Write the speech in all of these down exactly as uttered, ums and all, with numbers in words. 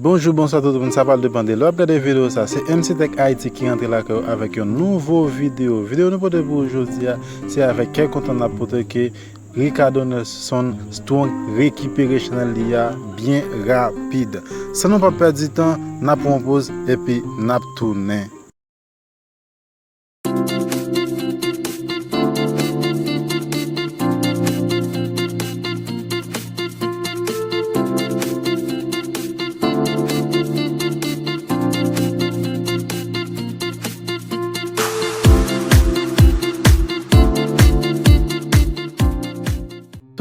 Bonjou, bonswa tout moun, sa pral depann de lè w ap gade videyo sa. Se M C Tech Haiti ki rantre lakay ou avèk yon nouvo videyo. Videyo nou pote pou ou jodi a, se avèk kè kontan n ap pote ke Ricardo Nelson Strong rekipere chanèl li a byen rapid. San nou pa pèdi tan, n ap pran yon poz epi n ap tounen.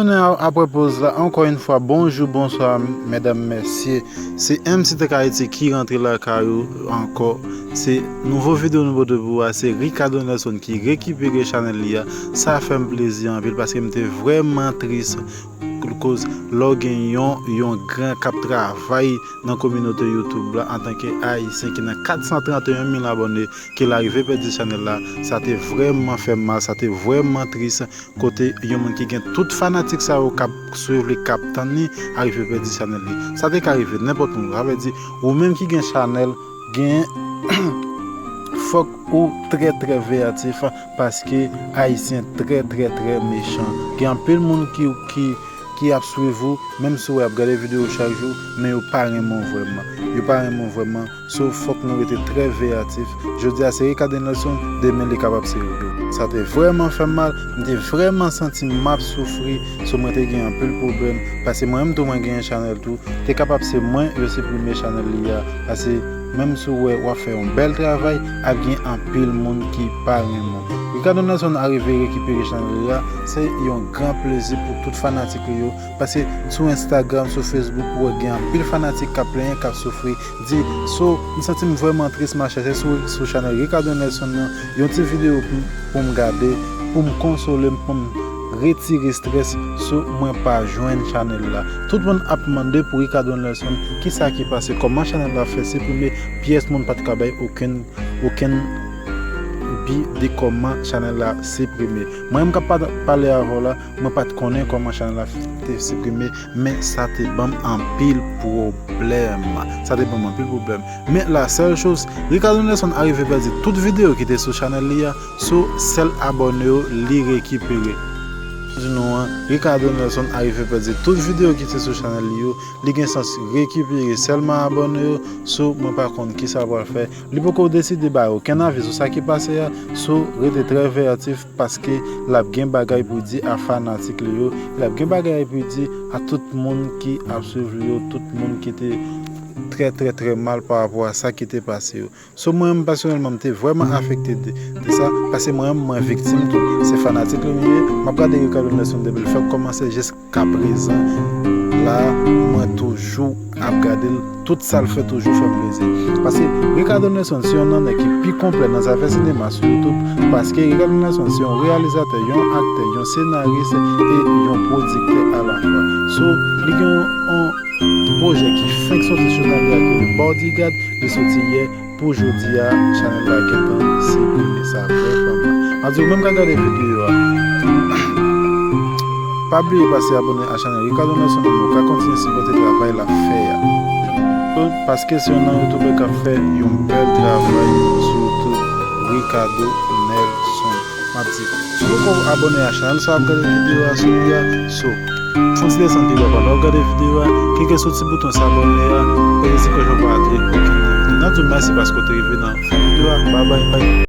Tounen a-, apre poz la, ankò yon fwa, bonjou, bonswa, medam, mesye. Se M C Tech Haiti ki rantre lakay ou ankò. Se nouvo videyo nou pote pou ou a, se Ricardo Nelson ki rekipere chanèl li a. Sa fè m plezi anpil paske m te vrèman tris koz lè w gen yon, yon gran k ap travay nan kominote YouTube la antanke Ayisyen ki nan kat san trannteyen mil abòne, ke l arive pèdi chanèl la. Sa te vrèman fè m mal, sa te vrèman tris. Kote yon moun ki gen tout fanatik sa yo k ap swiv li, k ap tann li, arive pèdi chanèl li. Sa te ka rive nenpòt moun. Sa vle di, ou menm ki gen chanèl, gen fòk ou trè, trè veyatif, paske Ayisyen trè, trè, trè mechan. Gen anpil moun ki, ki, ki ap swiv ou, menm si w ap gade videyo chak jou, men yo pa renmen w vrèman. Yo pa renmen w vrèman. So, fòk nou rete trè veyatif. Jodi a se Ricardo Nelson, demen li kapab se ou. Sa te vrèman fè m mal, m te vrèman santi m ap soufri. So, mwen te gen anpil pwoblèm, paske mwen menm tou mwen gen yon chanèl tou. Te kapab se mwen yo siprime chanèl li a, paske menm si w wè w ap fè yon bèl travay, ap gen anpil moun ki pa renmen w. Ricardo Nelson arive rekipere chanèl li a, se yon gran plezi pou tout fanatik li yo. Paske sou Instagram, sou Facebook, ou wè gen anpil fanatik k ap plenyen, k ap soufri. Di, so, m santi m vrèman tris, m a chèche sou, sou chanèl Ricardo Nelson nan, yon ti videyo pou, pou m gade, pou m konsole m, pou m retire strès, so, mwen pa jwenn chanèl la. Tout moun ap mande pou Ricardo Nelson, kisa ki pase, kòman chanèl la fè siprime, pyès moun pa t ka bay okenn, okenn bi de kòman chanèl la siprime. Mwen menm k ap pa-, pale avè w la, mwen pa t konnen kòman chanèl la te siprime, men sa te ban m anpil pwoblèm. Sa te ban m anpil pwoblèm. Men la sèl choz, Ricardo Nelson arive pèdi tout videyo ki te sou chanèl li a, so sèl abòne yo li rekipere. Di nou an, Ricardo Nelson arive pèdi tout videyo ki te sou chanèl li yo, li gen chans rekipere sèlman abòne yo, so mwen pa konn kisa pral fè. Li poko deside bay okenn avi sou sa ki pase a, so rete trè veyatif paske l ap gen bagay pou di a fanatik li yo, l ap gen bagay pou di a tout moun ki ap swiv li yo, tout moun ki te trè, trè, trè mal pa rapò a sa ki te pase yo. So mwen menm pèsonèlman m te vrèman afekte de, de sa, paske mwen menm mwen viktim tou. Se fanatik li m ye, m ap gade Ricardo Nelson depi l fèk kòmanse jis ka prezan, la, mwen toujou ap gade l, tout sa l fè toujou fè m plezi. Paske Ricardo Nelson se yon nan nèg ki pi konplè nan zafè sinema sou YouTube, paske Ricardo Nelson se yon reyalizatè, yon aktè, yon senaris e yon pwodiktè alafwa. So, li gen yon, yon pwojè ki fenk soti sou chanèl li a, ki rele Bodyguard, li soti yè. Pou jodi a, chanèl la gentan siprime, sa vrè fè m mal. M ap di w menm k ap gade videyo a, pa bliye pase abòne a chanèl Ricardo Nelson pou w ka kontinye sipòte travay l ap fè a. Paske se yon nan youtubè k ap fè yon bèl travay sou YouTube, Ricardo Nelson. M ap di, si w poko abòne a chanèl sa w ap gade videyo a sou li a, so, fè yon ti desann pi ba pandan w ap gade videyo a, klike sou ti bouton s'abonner a, peze ti klòch pou w pa rate okenn videyo. N ap di w mèsi paske w te rive nan fen videyo a. Babay.